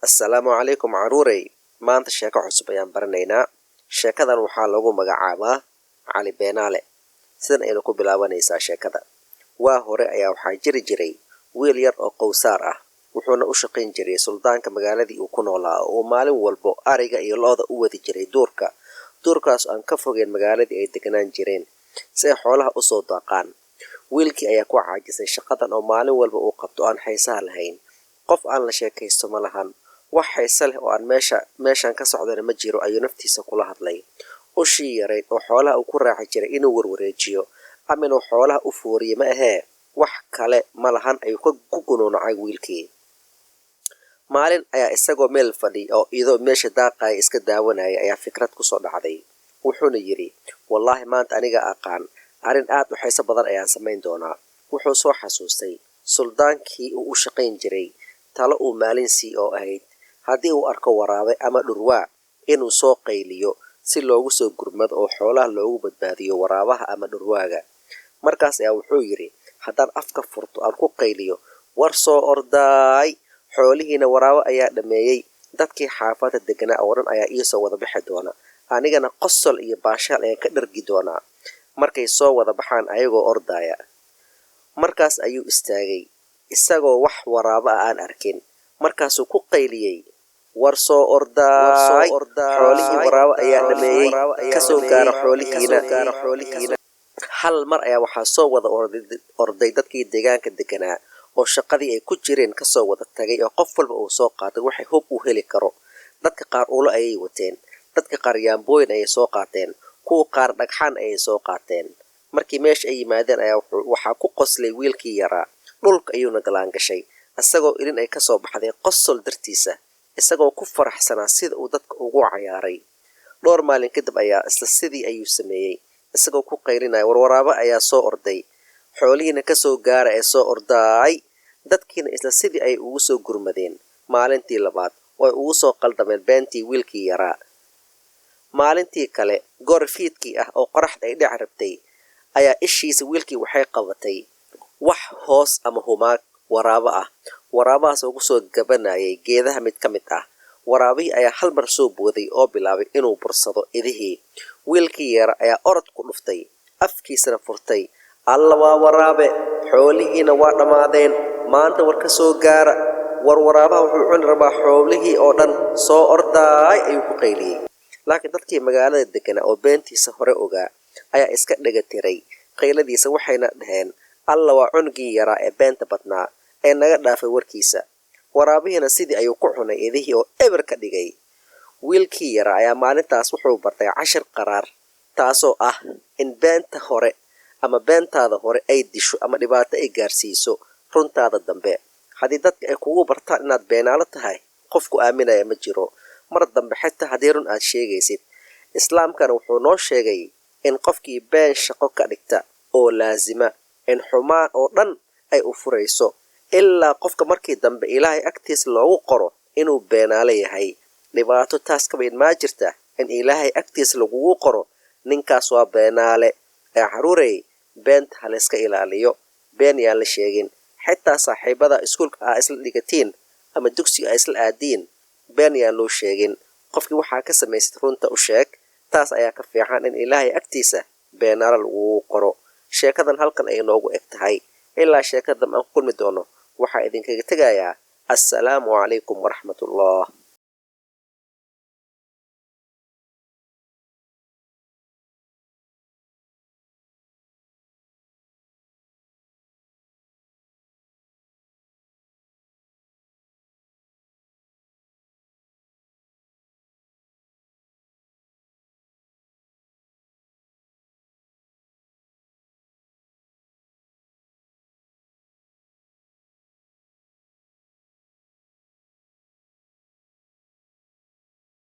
Assalaamu calaykum caruurey. Maanta sheeko cusub ayaan baranaynaa. Sheekadan waxaa lagu magacaabaa Cali Beenaale. Sidan aynu ku bilaabanaysaa sheekada. Waa hore ayaa waxaa jiri jiray wiil yar oo qowsaar ah, wuxuuna u shaqayn jiray suldaanka magaaladii uu ku noolaa, oo uu maalin walbo ariga iyo lo'da u wadi jiray duurka, duurkaas aan ka fogeyn magaaladii ay deganaan jireen, si ay xoolaha usoo daaqaan. Wiilkii ayaa ku caajisay shaqadan oo maalin walba uu qabto aan xiisaha lahayn. Qof aan la sheekaysto ma lahan, wax xiise leh oo aan meeshan ka socdana ma jiro, ayuu naftiisa kula hadlay. Ushii yarayd oo xoolaha uu ku raaci jiray inuu warwareejiyo ama inuu xoolaha u fooriyo ma ahee, wax kale ma lahan, ayuu ku gunuunacay wiilkii. Maalin ayaa isagoo meel fadhi oo idoo meesha daaqaya iska daawanaya ayaa fikrad kusoo dhacday. Wuxuuna yidhi, "Wallaahi maanta aniga aqaan arrin aad u xiiso badan ayaan samayn doonaa." Wuxuu soo xasuustay suldaankii uu u shaqayn jiray talo uu maalin sii oo ahayd haddii uu arko waraabe ama dhurwaa inuu soo qayliyo si loogu soo gurmado oo xoolaha loogu badbaadiyo waraabaha ama dhurwaaga. Markaas ayaa wuxuu yidhi, "Haddaan afka furto aan ku qayliyo, 'War soo ordaay, xoolihiina waraabo ayaa dhameeyey,' dadkii xaafadda deganaa oo dhan ayaa iisoo wada bixi doona, anigana qosol iyo baashaal ayaan ka dhargi doonaa markay soo wada baxaan ayagoo ordaaya." Markaas ayuu istaagay isagoo wax waraabo ah aan arkin. Markaasuu ku qayliyey, "War soo ordaay, xoolihii waraabo ayaa dhameeyey, kasoo gaara xoolihiina." Hal mar ayaa waxaa soo wada orday dadkii deegaanka deganaa oo shaqadii ay ku jireen kasoo wada tagay, oo qof walba uu soo qaatay waxay hub uu heli karo. Dadka qaar ulo ayay wateen, dadka qaar yaambooyin ayay soo qaateen, kuwa qaar dhagxaan ayay soo qaateen. Markii meesha ay yimaadeen ayaa waxaa ku qoslay wiilkii yaraa, dhulka ayuuna galaangashay isagoo ilin ay kasoo baxday qosol dartiisa, isagoo ku faraxsanaa sida uu dadka ugu cayaaray. Dhowr maalin kadib ayaa isla sidii ayuu sameeyey, isagoo ku qaylinaya, "Warwaraabo ayaa soo orday, xoolihiina kasoo gaara ee soo ordaay." Dadkiina isla sidii ay ugu soo gurmadeen maalintii labaad oo ay ugu soo qaldameen beentii wiilkii yaraa. Maalintii kale, goor fiidkii ah oo qoraxda ay dhici rabtay, ayaa ishiisa wiilkii waxay qabatay wax hoos ama humaag waraabo ah, waraabahaas oo kusoo gabanayay geedaha mid ka mid ah. Waraabihii ayaa hal mar soo booday oo bilaabay inuu bursado idihii. Wiilkii yara ayaa orod ku dhuftay, afkiisana furtay, "Alla, waa waraabe, xoolihiina waa dhammaadeen maanta, war ka soo gaara, war waraabaha wuxuu cuni rabaa xoolihii oo dhan, soo ordaay," ayuu ku qayliyey. Laakiin dadkii magaalada deganaa oo beentiisa hore ogaa ayaa iska dhega tiray qayladiisa, waxayna dhaheen, "Alla, waa cunugii yaraa ee beenta badnaa ee naga dhaafay warkiisa." Waraabihiina sidii ayuu ku cunay idihii oo eber ka dhigay. Wiilkii yaraa ayaa maalintaas wuxuu bartay cashir qaraar, taasoo ah in beenta hore ama beentaada hore ay disho ama dhibaato ay gaarsiiso runtaada dambe. Haddii dadka ay kugu bartaan inaad beenaalo tahay, qofku aaminaya ma jiro mar dambe, xitaa haddii run aad sheegaysid. Islaamkana wuxuu noo sheegay in qofkii been shaqo ka dhigta oo laasima in xumaan oo dhan ay u furayso, ilaa qofka markii dambe Ilaahay agtiisa loogu qoro inuu beenaalo yahay. Dhibaato taas ka bayn maa jirta in Ilaahay agtiisa lagugu qoro ninkaas waa beenaale? Ee caruurey, beenta ha layska ilaaliyo. Been yaan la sheegin, xitaa saaxiibada iskuulka aa isla dhigatiin ama dugsiga aa isla aadiin been yaan loo sheegin. Qofkii waxaa ka samaysid runta u sheeg, taas ayaa ka fiican in Ilaahay agtiisa beenaalo lagugu qoro. Sheekadan halkan ay noogu eg tahay. Ilaa sheekada dambe aan ku kulmi doono, waxaa idinkaga tegayaa assalaamu calaykum waraxmatullah.